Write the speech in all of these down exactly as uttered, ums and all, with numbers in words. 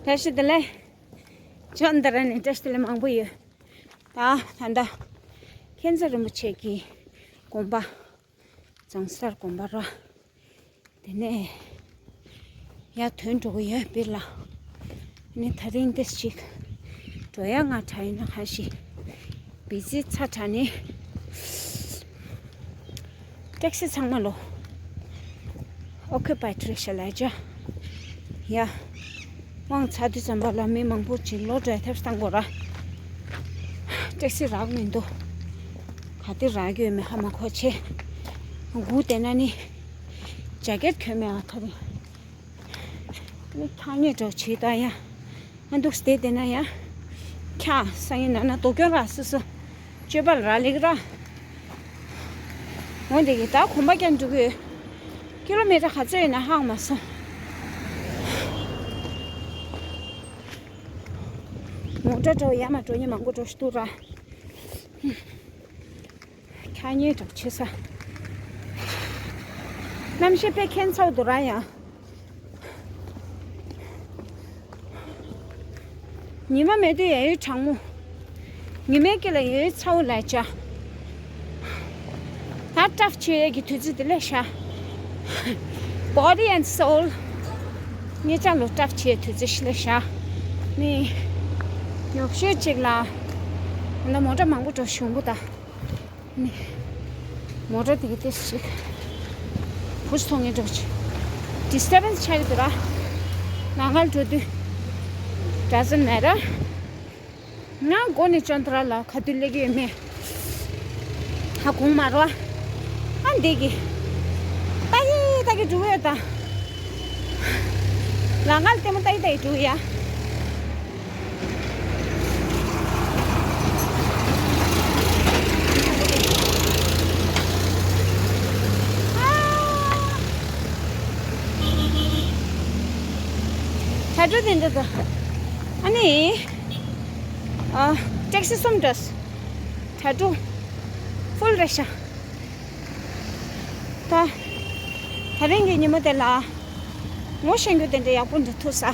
བཀྲ་ཤིས་བདེ་ལེགས། ཅོན་ཏ་ར་ནས་བཀྲ་ཤིས་བདེ་ལེགས་མང་པོ་ཡོད། ད་ད་ལྟ་མཁན་ས་རིན་པོ་ཆེ་གི་དགོན་པ། རྫོང་སར་དགོན་པ་ར། དེ་ནས་ཡར་ཐོན་འགྲོ་གི་ཡོད་པིར་ལ། ནི་ད་རིང་འདི་ཞིག་འགྲོ་ཡ་ང་དྲག་ཡིན་ན་ཁ་ཞིག་བི་ཟི་ཚ་དྲག་ནི། ཊེག་སི་ཚང་མ་ལོ། ཨོ་ཁུ་པའི་ཌི་རེད་ཤག་ལབ་བྱ། ཡ། དབང་ཚ་དུས་ཙམ་པ་ལ་མི་མང་པོ་ཅིག་ལོ་ཌ་རའི་བར་བཏང་དགོས་ར། ཊེག་སི་རག་མི་འདུག་ག་དེ་རག་གི་ཡོད་མེད་ཧ་མ་གོ་ཆེ། སྒུག་བསྡད་ན་ནི། ཇེ་ཀེཊ་གྱོན་མེད་ཨ་ཐ་རིང་། ནི་ཁྱག་ཉལ་འགྲོ་བྱེད་ད་ཡ། ང་འདུག་སྟེ་བསྡད་ན་ཡ། ཁྱག་ས་ཡིན་ན་ན་དོ་སྐྱོན་ར་སོ་སོ། སྤྱོད་པ་ར་ལེགས་ར། འོན་ཏེ་གི་ད་གོམ་པ་རྒྱག་འགྲོ་གི་ཡོད། ཀི་ལོ་མི་ཊར་ག་ཚོད་ཡོད་ན་ཧང་མ་སོང་། མོ་ཊ་འགྲོ་ཡ་མ་འགྲོ་ཉེ་མང་པོ་འགྲོ་ཤི་འདུག་ར། ཁྱག་ཉལ་འགྲོ་ཆེ་ས། གནམ་གཤིས་དཔེ་ཁྱད་མཚར་འདུག་ར་ཡ། ཉི་མ་མེད་དུས་ཡ་ཡོད་གྲང་མོ། ཉི་མའི་དཀྱིལ་ལ་ཡ་ཡོད་ཚ་བོ་ལ་བྱ། ད་ཊབ་བྱེད་ཡས་ཀྱི་དུས་ཚོད་དེ་ལས་ཤ། Body and soul། ངེད་ཅག་ལོ་ཊབ་བྱེད་ཡས་དུས་ཚོད་ཤི་ལས་ཤ། ནི། ཉོག་བཤད་ཅིག་ལ། ང་མོ་ཊ་མང་པོ་འགྲོ་བྱུང་གི་ད། ནི། མོ་ཊ་དེ་གི་ཏེ་ཞིག་བུ་སོང་ངེ་འགྲོ་ཆེ། ཌི་སི་ཊར་བན་སི་ཆགས་ཀྱི་འདུག་ར། ནང་ཁར་འགྲོ་དུས། Doesn't matter། ང་མགོ་ནས་ཅོན་ཏ་ར་ལ་ག་དུས་སླེབས་ཀྱི་ཡོད་མེད། ཧ་གོ་མ་རེད་བ། ཨ་འདི་གི། ལྟ་ཡི་ལྟ་གི་འགྲོ་ཡོད་ད། ལ་ང་ལྟད་མོ་ལྟ་ཡི་ལྟ་ཡི་འགྲོ་ཡ། ཨ། དྲ་གྲོགས་དེ་འདྲ་དང་། ཨ་ནི། ཨ། ཊེག་སི་གསུམ་འདྲ། དྲ་གྲོགས། ཕུལ་རེད་ཤག་ད། ད་རིང་གི་ཉིན་མོ་དེ་ལ། ངོ་ཤེས་རྒྱུ་དེ་འདྲ་ཡག་པོ་འདྲ་ཐུག་ས། ཨ་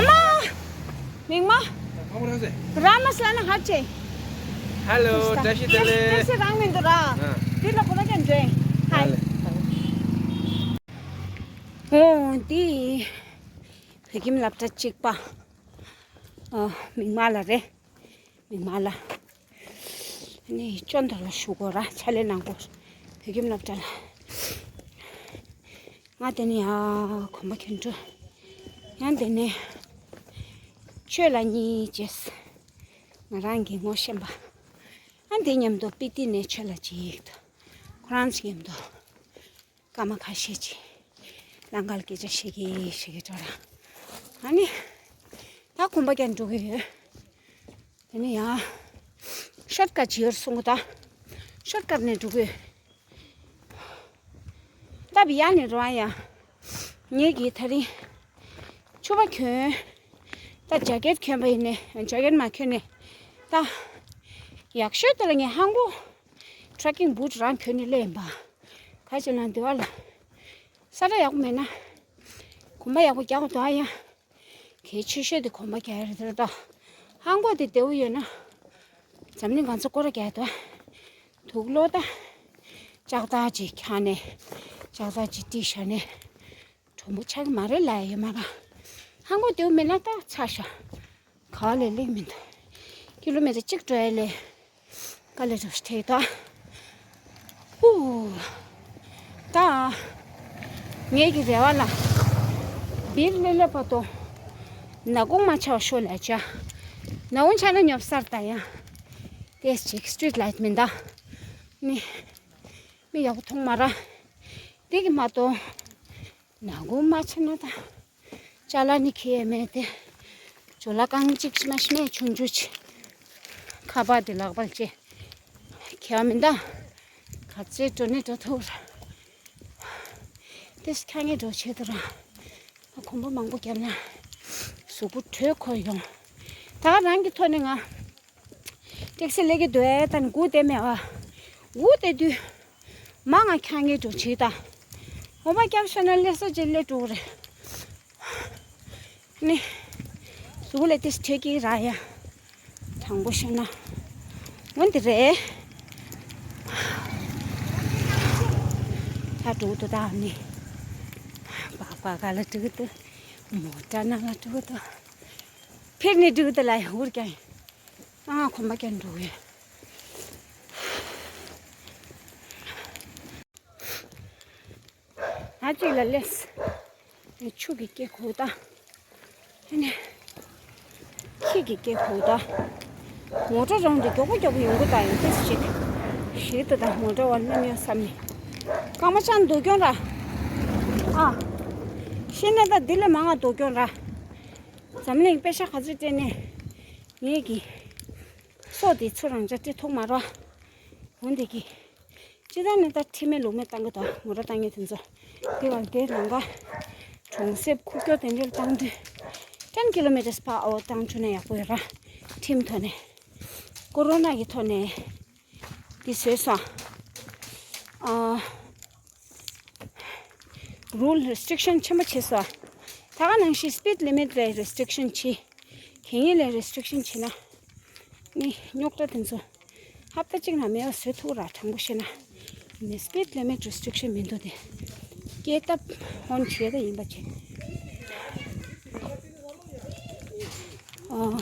མ། མིག་མ། ར་མ་སླ་ན་ཧ་ཅེ། ཧེ་ལོ། བཀྲ་ཤིས་བདེ་ལེགས། བཀྲ་ཤིས་རང་མི་འདུག་ར། ཨ། འདི་ལ་གོ་ལ་ཅན་འདྲེ། ཧ་ལེ། ཧའི། འོ་འདི། བོད་ཁྱིམ་སློབ་གྲྭ་གཅིག་པ། ཨ། མིག་མ་ལ་རེད། མིག་མ་ལ། ནི་ཅོན་ཏ་ར་ལ་ཞུ་གོ་ར་ཕྱག་ལས་གནང་གོ། བོད་ཁྱིམ་སློབ་གྲྭ་ལ། ང་དེ་ནི་ཡ་གོམ་པ་གྱོན་འགྲོ། ཡང་དེ་ནས་ཆོས་ལ་གཉིས་བྱས། ང་རང་གི་ངོ་ཤེས་པ། ཨ་འདི་མཉམ་དུ་པི་ཏི་ནས་ཆོས་ལ་གཅིག་ཏུ། ཁོ་རང་ཚོ་མཉམ་དུ། སྐར་མ་ཁ་ཤས་ཅིག་ལང་ཀར་སྐད་ཆ་བཤད་ཀྱི་བཤད་ཀྱི་འགྲོ་ར། ཨ་ནི། ད་གོམ་པ་རྒྱག་འགྲོ་གི་ཡོད། དེ་ནི་ཡང་། ཤོཊ་ཀཊ་ཅིག་ཡོད་གསུང་གི་ད། ཤོཊ་ཀཊ་ནས་འགྲོ་གི་ཡོད། ད་བི་ཡ་ནས་རོ་ཨ་ཡ། ངེད་ཀྱིས་དེ་རིང་ཕྱུ་པ་གྱོན། ད་ཇེ་ཀེཊ་གྱོན་པ་ཡིན་ནས་ཇེ་ཀེཊ་མ་གྱོན་ནས་ད། ཡག་ཤོས་དེ་ལ་ངས་ཧང་གོ། ཊྲེ་ཀིང་བུ་ཊི་རང་གྱོན་ནས་སླེབས་ཡིན་པ། ག་ཅི་ལ་འདི་བ་ལ། ས་ཆ་ཡག་པོ་མེད་ན། གོམ་པ་ཡག་པོ་རྒྱག་དགོས་ཡ། གལ་ཆེ་ཤོས་དེ་གོམ་པ་རྒྱག་ཡ་རེད་ད། ཧང་གོ་དེ་བདེ་བོ་ཡོད་ན། འཛམ་གླིང་གང་ཚོ་སྐོར་ར་རྒྱག་ཡ་དོ། དུག་ལོག་ད། ལྕགས་ཐག་ཅིག་འཁྱག་ནས། ལྕགས་ཐག་ཅིག་དཀྲིས་བཞག་ནས། གྲུང་པོ་ཆགས་ཀྱི་མ་རེད་ལབ་ཡ་ཡོད་མ་ར། ཧང་གོ་བདེ་བོ་མེད་ན་ད་ཚར་ཤག་ག་བ་ལས་སླེབས་མི་འདུག་ཀི་ལོ་མི་ཊར་གཅིག་འགྲོ་ཡ་ལས། དཀའ་ལས་འགྲོ་ཞིག་ཐེག་ད། ཧུ། ད། ངེད་ཀྱི་རེ་བ་ལ། བིར་ལེ་ལེ་བ་དོ། ན་གུང་མ་ཆ་བ་ཤོ་ལ་ཅ། ན་གུང་ཆ་ན་ཉོབ་སར་ད་ཡ། ཏེས་ཅིག་སི་ཊི་རིཊ་ལའིཊ་མིན་ད། ནི། མི་ཡག་པོ་མཐོང་མ་ར། དེ་གི་མ་གཏོགས། ན་གུང་མ་ཆ་ན་ད། ཅ་ལག་ནི་ཁེ་མེད་དེ། ཇོ་ལ་རྐང་གཅིག་ཤི་མ་ཤི་མ་ཆུང་ཆུང་ཅིག་ཁ་པར་དེ་ལག་པར་བཅད། ཁེ་བ་མི་འདའ། ག་ཚེ་འགྲོ་ནི་འགྲོ་ཐུབ་ར། དེ་ཁ་ངེ་འགྲོ་བྱེད་དུ་ར། གོམ་པ་མང་པོ་བརྒྱབ་ན། གཟུགས་པོ་དྲོད་འཁོར་ཡོང་། ད་ག་རང་གི་ཐོག་ནས་ང་། ཊེག་སི་སླེབས་ཀྱི་འདུག་ཨེ་ད་ནི་སྒུག་བསྡད་མེད་ཨ། སྒུག་བསྡད་དུས། མ་ང་ཁྱང་ངེ་འགྲོ་བྱེད་ད། འོ་མ་སྐྱབས་ཤོར་ན་སླེབས་ས་ཅིག་སླེབས་འགྲོ་གི་རེད། ནི། གཟུགས་ལས་ཏིས་ཁྲེ་ཀི་ར་ཡ། དྲང་པོ་བཤད་ན། འོན་ཏེ་རེད། ད་འགྲོ་འདུག་ད་ནི། སྦག་སྦག་ག་ལ་འགྲོ་འདུག་མོ་ཊ་ནང་ལ་འགྲོ་འདུག་ཕེབས་ནས་འགྲོ་འདུག་ལ་ཡ་འུར་ཀྱང་། ཨ་ཁོམ་པ་ཀྱང་འགྲོ་ཡོད། ང་གཅིག་ལ་སླེབས། ཆུ་གི་སྐེ་ཁུག་ད། ཨ་ནི། ཁྱི་གི་སྐེ་ཁུག་ད། མོ་ཊ་རང་དུ་མགྱོགས་པོ་མགྱོགས་པོ་ཡོང་གི་ད་ཡིན་ཏེ་ཞིག་ཞིག་ཏུ་ད་མོ་ཊ་བ་སྣམ་ཡོད་བསམ་ནས། རྐང་པ་ཆང་འདུག་ཀྱང་ར། ཨ། ཤེས་ན་ད་འདི་ལས་མང་ང་འདུག་ཀྱང་ར། འཛམ་གླིང་པེ་ཤ་ག་ཚོད་སྤྲད་ནས། ངེད་ཀྱི། སོ་དེ་ཚོ་རང་ཅག་སྤྲད་ཐུབ་མ་རེད། འོན་ཏེ་གི། སྤྱི་བཏང་ནས་ད་ཁྲིམས་མེད་ལུགས་མེད་བཏང་གི་འདུག་མོ་ཊ་བཏང་མཁན་དེ་ཚོ། དེ་བར་དེ་ལམ་ཁ། གྲོང་གསེབ་ཁུག་ཀྱོག་དེ་འདྲར་བཏང་དུས། ten kilometers per hour བཏང་བཅུག་ན་ཡག་པོ་ཡོད་ར། ཁྲིམས་ཐོག་ནས། ཀོ་རོ་ན་གི་ཐོག་ནས། འདི་བཟོས་སོང་། ཨ། Rule restriction ཆེན་པོ་བྱས་སོང་། ད་ག་ནང་བཞིན་speed limit ལ་restriction བྱས། གད་སྙིགས་ལ་restriction བྱས་ན། ནི་རྙོག་དྲ་དེ་ཚོ། ཧབ་ཏ་གཅིག་ནང་མེད་པ་བཟོ་ཐུབ་ར། དྲང་པོ་བཤད་ན། ནི་speed limit restriction མི་འདུག་སྟེ། སྐད་བཏབ་ཧོན་བྱས་ད་ཡིན་པ་བྱས། ཨ།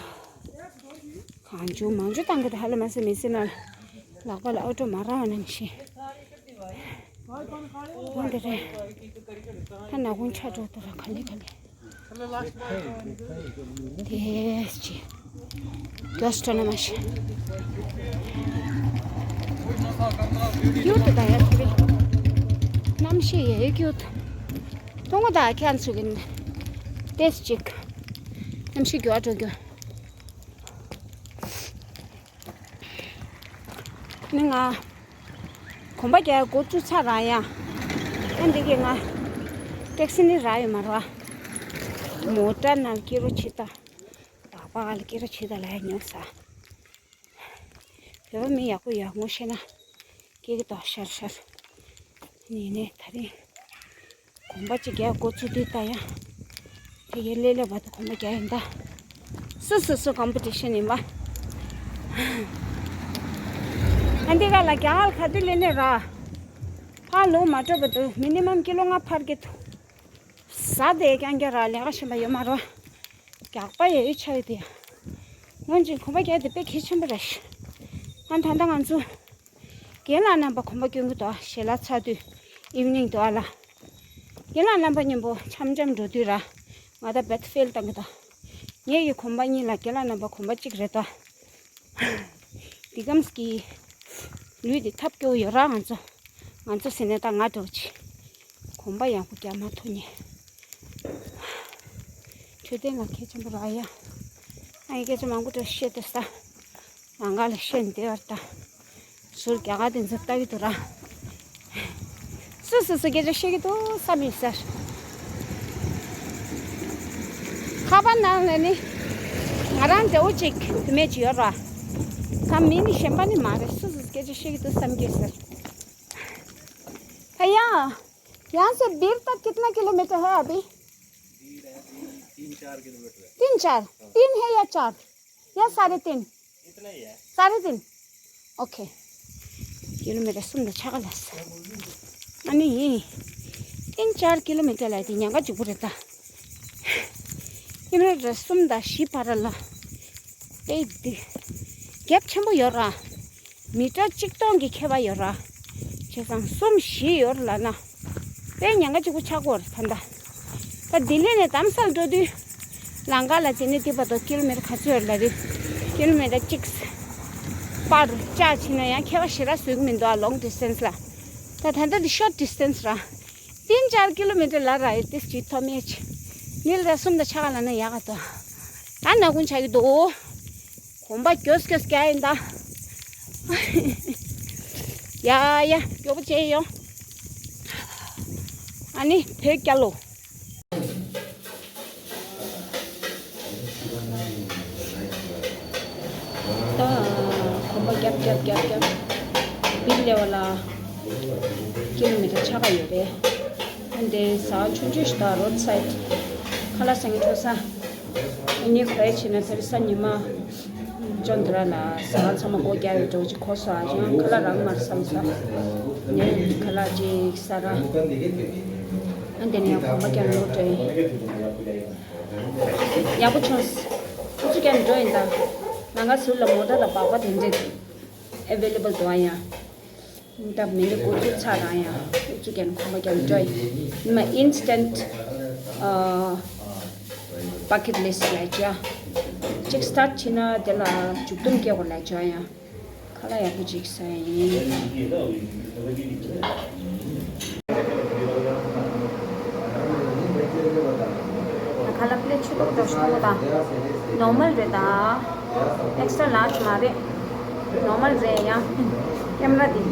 གང་བྱུང་མང་བྱུང་བཏང་གི་ད་ཧ་ལ་མ་ཟེར་མི་ཟེར་ན། ལག་པ་ལ་ཨོ་ཊོ་མ་རག་པ་ནང་བཞིན། འོན་ཏེ་རེད། ད་ནག་ཁུང་ཆགས་འགྲོ་འདུག་ར་ག་ལེ་ག་ལེ། དེ་ཅི། རྒྱོ་སྤྲོ་ན་མ་ཤེས། གཡུར་དུ་ད་ཡ་ཐུ་རེ། གནམ་གཤིས་ཡ་ཡོད་གཡུར་དུ། ཐུང་ངུ་ད་ཁྱང་ཚུགས་ཀྱིན། ཏེས་ཅིག་གནམ་གཤིས་འགྱུར་བ་འགྲོ་རྒྱུ། ནི་ང་། གོམ་པ་རྒྱག་འགོ་བཙུགས་ཚར་ར་ཡ། ཨ་འདི་གི་ང་། ཊེག་སི་ནི་རག་ཡོད་མ་རེད་བ། མོ་ཊ་ནང་སྐྱེལ་རོགས་བྱེད་ད། སྦག་སྦག་ལ་སྐྱེལ་རོགས་བྱེད་ད་ལ་ཡ་ཉོ་ས། བོད་པ་མི་ཡག་པོ་ཡག་ངོ་ཤེས་ན། སྐྱེལ་གི་འདུག་ཤར་ཤར། ཡིན་ནའི་ད་རིང་། གོམ་པ་གཅིག་རྒྱག་འགོ་ཚུགས་དུས་ད་ཡང་། དེ་གའི་ལེ་ལེ་བར་དུ་གོམ་པ་རྒྱག་ཡིན་ད། སུ་སུ་སུ་ཀོམ་པི་ཊི་ཤན་ཡིན་པ། ཨ་འདི་ག་ལ་རྒྱ་གར་ཁ་དུས་ལེ་ནས་ར། ཕར་ལོག་མ་འགྲོ་བར་དུ་མི་ནི་མམ་ཀི་ལོ་ལྔ་ཕར་སྐྱེལ་ཐུབ། ཟ་དེ་རྐྱང་རྐྱང་ར་ལས་ཀ་ཤེས་པ་ཡོད་མ་རེད། རྒྱག་པ་ཡ་ཡོད་ཆ་ཡོད་དེ་ཡ། སྔོན་གྱི་གོམ་པ་རྒྱག་དེ་དཔེ་གལ་ཆེན་པོ་རེད། ཨ་ད་ལྟ་ང་ཚོ། རྒན་ལགས་རྣམ་པ་གོམ་པ་སྐྱོན་གྱི་འདུག་ཞལ་ལག་ཚར་དུས་ཨིབ་ནིང་འདུག་ཨ་ལ། རྒན་ལགས་རྣམ་པ་མཉམ་པོ་འཆམ་འཆམ་འགྲོ་དུས་ར། ང་ད་བེད་ཕེལ་བཏང་གི་འདུག་ངེད་ཀྱི་གོམ་པ་གཉིས་ལ་རྒན་ལགས་རྣམ་པ་གོམ་པ་གཅིག་རེད་ད། འདི་གམ་གྱི་ལུས་འདི་ཐབས་སྐྱོ་བོ་ཡོད་ར་ང་ཚོ། ང་ཚོ་ཟེར་ནས་ད་ང་འདྲ་བོ་ཅིག་གོམ་པ་ཡག་པོ་རྒྱག་མ་ཐུབ་ནས། འཕྲོད་བསྟེན་ལ་གལ་ཆེན་པོ་རག་ཡ། ཨ་ཡི་སྐད་ཆ་མང་པོ་འདྲ་བཤད་དེ་ས། ལང་ཀ་ལ་བཤད་བསྡད་པར་ད། ཟུར་རྒྱ་གར་དེ་ཚོ་ལྟ་གི་འདུག་ར། སུ་སུ་སུ་སྐད་ཆ་བཤད་ཀྱི་འདུག་བསམ་ཡིན་ཟེར། ཁ་པར་ནང་ལ་ནི། ང་རང་འདྲ་བོ་ཅིག་དེ་མེད་ཅིག་ཡོད་ར། ད་མི་ནི་གཞན་པ་ནི་མ་རེད། སུ་སུ་སྐད་ཆ་བཤད་ཀྱི་འདུག་བསམ་གྱི་ཟེར། भैया, यहाँ से बीर तक कितना किलोमीटर है अभी? तीन चार किलोमीटर है। तीन चार? तीन है या चार? या साढ़े तीन? इतना ही है। साढ़े तीन? ओके। किलोमीटर གསུམ་དང་ཕྱེད་ཀ་ལ་ཟེར། ཨ་ནི་ཡིན། तीन चार किलोमीटर ལ་དེ་ཉག་ག་གཅིག་པུ་རེད་ད། ཀི་ལོ་མི་ཊར་གསུམ་དང་བཞི་བར་ལ། དེ་དེ། རྒྱབ་ཆེན་པོ་ཡོད་ར། མི་ཊར་གཅིག་སྟོང་གི་ཁྱད་པར་ཡོད་ར། བྱས་ཙང་གསུམ་བཞི་ཡོད་ལབ་ན། དཔེ་ཉེན་ཁ་གཅིག་པུ་ཆགས་ཀྱི་ཡོད་རེད་ད་ལྟ། ད་ལྡི་ལི་ནས་དྷ་རམ་ས་ལ་འགྲོ་དུས། ལམ་ཁ་ལ་དེ་ནས་དེ་བར་དུ་ཀི་ལོ་མི་ཊར་ག་ཚོད་ཡོད་རེད་ལབ་དུས། ཀི་ལོ་མི་ཊར་གཅིག་པར་བཅག་བྱས་ན་ཡང་ཁྱད་པར་ཞེ་དྲག་བཟོ་གི་མི་འདུག་ཨ། ལོང་ཌི་སི་ཊན་སི་ལ། ད་ད་ལྟ་འདི་ཤོར་ཊི་སི་ཊན་སི་ར། तीन चार किलोमीटर ལ་ར་ཡོད་དེ་ཅིག་ཐོབ་མེད་ཅིག་ནིལ་ར་གསུམ་དང་ཕྱེད་ཀ་ལབ་ན་ཡག་ག་འདུག་ད་ནག་ཁུང་ཆགས་ཀྱི་འདུག་གོམ་པ་མགྱོགས་མགྱོགས་རྒྱག་ཡིན་ད། ཡ་ཡ་མགྱོགས་པོ་བྱས་ཡོང་། ཨ་ནི་བོད་རྒྱལ་ལོ། ད་གོམ་པ་རྒྱབ་རྒྱབ་རྒྱབ་རྒྱབ་བིར་ལེ་བ་ལ་ཀི་ལོ་མི་ཊར་ཕྱེད་ཀ་ཡོད་རེད། ཨ་འདི་ཟ་ཆུང་ཆུང་ཞིག་དང་རོཌ་སའིཌ་ཁ་ལག་ཟ་མཁན་འཕྲོ་ས། ཨ་ནི་ག་རེ་བྱས་ན་དེ་རིང་གཟའ་ཉི་མ་ཅོ་འདི་ར་ལ་ཟ་ཁང་ཚང་མ་སྒོ་རྒྱག་ཡོད་འགྲོ་ཅིག་གོ་སོང་ཨ། ཡང་ཁ་ལག་རག་མ་རེད་བསམ་ས། ངས་ཁ་ལག་ཅིག་ཟ་ར། ཨ་འདི་ནས་ཡང་གོམ་པ་རྒྱག་འགྲོ་འགྲོ་ཡིན། ཡག་པོ་བྱུང་། ཨུ་ཚུགས་རྒྱག་འགྲོ་ཡིན་ད། ནང་ག་ཟུར་ལ་མོ་ཊ་དང་སྦག་སྦག་དེ་འདྲས་ཨེ་ཝེ་ལེ་བལ་འདུག་ཨ། ཡང་སྟབས་མི་འདུག་ཨུ་ཚུགས་ཚ་རང་ཡང་ཨུ་ཚུགས་རྒྱག་གོམ་པ་རྒྱག་འགྲོ་ཡིན། ཨིན་སི་ཊན་ཊི་ཨ་བྷ་ཀེ་ཊི་ལིསི་ཊི་ལབ་ཅིག་ཡ། ཅིག་སི་ཊར་ཊི་བྱས་ན་དེ་ལ་མཇུག་སྡོམ་སྐྱེལ་དགོས་ལབ་ཅིག་ཡ། ཡང་ཁ་ལག་ཡག་པོ་ཅིག་ཟ་ཡིན། ཁ་ལག་པི་ལེཊ་ཆུ་ཏོག་ཏོག་ཞིག་མཐོང་གི་དང་། ནོར་མལ་རེད་ད། ཨེག་སི་ཊྲ་ལཱར་ཇི་མ་རེད། ནོར་མལ་རེད་ཡ། ཀེམ་ར་འདི།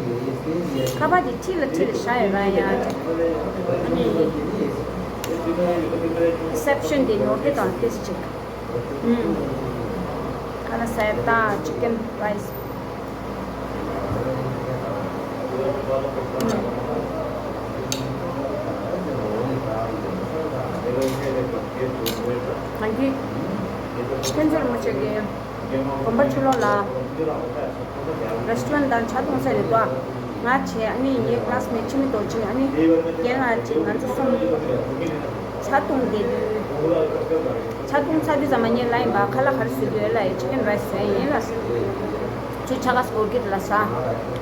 ཁ་པར་འདི་འཁྲིས་ལ་འཁྲིས་ལ་བཞག་ཡོད་ར་ཡ། ཨ་ནི། རི་སེབ་ཤན་འདི་ནོར་གི་དང་ཏིས་ཅིག་ཨུམ། ཁ་ལག་ཟ་ཡ་ད་ཅི་ཀེན་རའི་སི། ང་གིས་ཁྱེད་ཚོར་མ་བྱེད་ཀྱི། དགོན་པ་ཕྱི་ལོགས་ལ་རེ་སི་ཊོ་རན་དང་ཇ་འཐུང་ས་རེད་དོ། ང་བྱས་ཨ་ནི་ངའི་ཀ་ལ་སི་མེ་ཊི་འཆི་མེད་རྡོ་རྗེ་ཨ་ནི་རྒན་ལགས་ཅིག་ང་ཚོ་གསུམ་ཇ་འཐུང་བསྡད་དུས། ཇ་འཐུང་ཚར་དུས་ཙམ་པ་ངས་ལབ་ཡིན་པ། ཁ་ལག་ག་རེ་བཟོས་ཀྱི་ཡོད་ལབ་ཡིན། ཅི་ཀེན་རའི་སི་བཟོས་ཡིན་ལབ་ཟེར། ཁྱོད་ཆ་ག་སྒོར་གྱི་ལ་ཟ།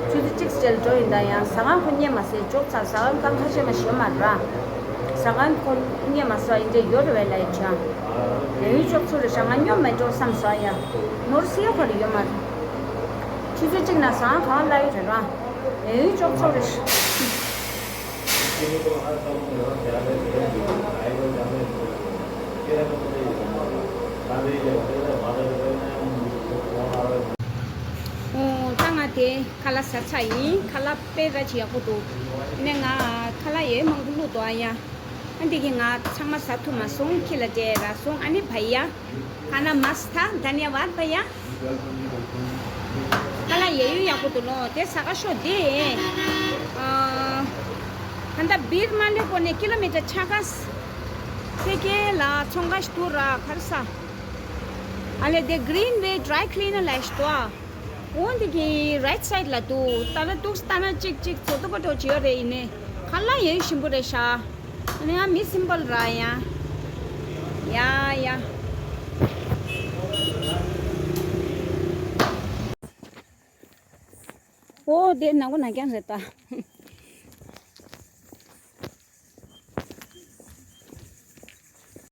ཆུ་ཚོད་གཅིག་རྗེས་ལ་འགྲོ་ཡིན་ད། ཡང་ཟ་ཁང་ཁོ་རྙེད་མ་སོང་། ཅོག་ཚ་ཟ་ཁང་ཁང་ཁ་ཤས་མ་ཞོ་མ་ར། ཟ་ཁང་ཁོ་རྙེད་མ་སོང་། ཡིན་འདྲ་ཡོད་རེད་བས་ལབ་ཡིན་ཅང་། ཡང་ཡུལ་ཅོག་ཚུ་རེ་ཤ་ང་སྙོམས་མེད་འགྲོ་བསམ་སོང་ཡ། ནོར་སི་ཡ་ཁོ་རེ་ཡོད་མ་རེད། ཆུ་ཚོད་གཅིག་ན་ཟ་ཁང་གང་ལ་ཡོད་རེད་ར། ཡང་ཡུལ་ཅོག་ཚུ་རེ་ཤ། ཨོ། ད་ང་དེ་ཁ་ལག་ཟ་ཚར་ཡིན། ཁ་ལག་དཔེ་ར་ཅིག་ཡག་པོ་འདུག་ནས་ང་ཁ་ལག་ཡེ་མང་པོ་བླུགས་འདུག་ཨ་ཡ། ཨ་འདི་གི་ང་ཚང་མ་ཟ་ཐུབ་མ་སོང་། ཁྱི་ལ་སྤྲད་ར་སོང་། ཨ་ནི་བ་ཡ། ཁ་ན་མ་སི་ཐ་དྷན་ཡ་ཝཱད་བ་ཡ། ཁ་ལག་ཡ་ཡུལ་ཡག་པོ་འདུག་ལོ། དེ་ས་ག་ཤོག་དེ། ཨ། ད་ལྟ་བིར་མ་ལེ་ཀོ་ནས་ཀི་ལོ་མི་ཊར་ཆ་ག་ས། ཚེ་སྐྱེལ་ལ་ཚོང་ཁ་ཞིག་ཏུ་ར་ཁར་ས། ཨ་ལེ་དེ་Greenway dry cleaner ལ་ཞིག་ཏུ་ཨ། འོ་འདི་གི་རའིཊ་སའིཌ་ལ་འདུག་ད་ལྟ་འདུག་ལྟ་ན་གཅིག་གཅིག་ཚོ་ཏོ་པ་ཏོ་ཅི་ཡོད་རེད། ཡིན་ནའི་ཁ་ལག་ཡ་ཡུལ་ཞིམ་པོ་རེད་ཤག་ཨ་ནི་ང་མི་སིམ་པལ་ར་ཡ། ཡ་ཡ། ཨོ་དེ་ནང་པ་ནང་རྐྱང་རེད་ད།